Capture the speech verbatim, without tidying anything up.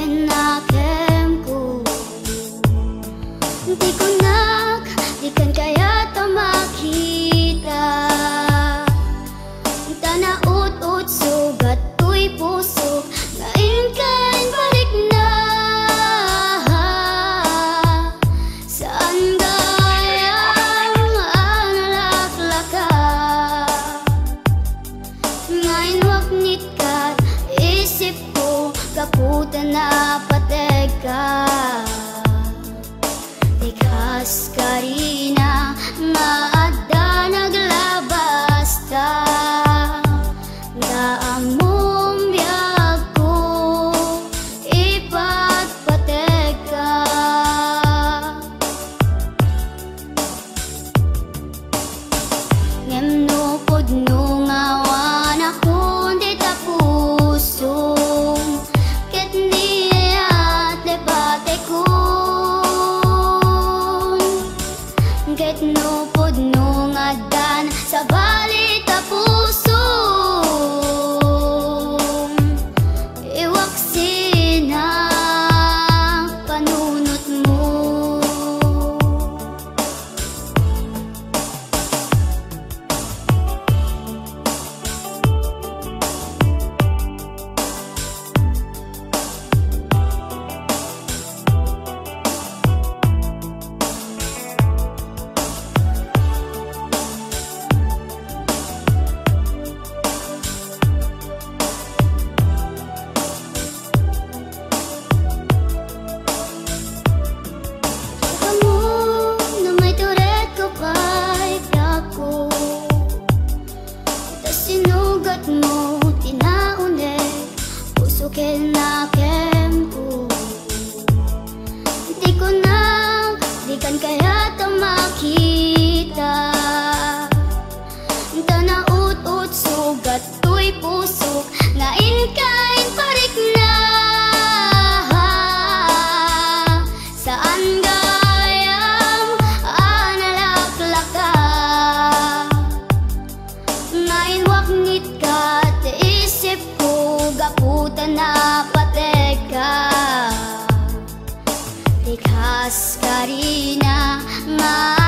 Nakem ko, di kunak, di kan kayat a makita. Ta naut-ot sugat toy pusok, nga inka inparikna. Saan gayam a nalaklaka, nga inwaknit kat isip ko, gapu ta napategka. Ti kas karina nga adda naglabasta, ta ammom biagko ipatpategka. Ngem no pudno nga awan a kon ti tapusom, ket niat ti patekon. Ket no pudno nga addan sabali tapusom, iwaksina panunotmo. Ammo no maituredko pay, Apo, ta sinugatmo ti naunek, puso ken nakemko. Di kunak, di kan kayat a makita. Ta naut-ot sugat toy pusok, nga inka inparikna. Saan gayam a nalaklaka, nga inwaknit kat isip ko, gapu ta napategka. Ti kas karina nga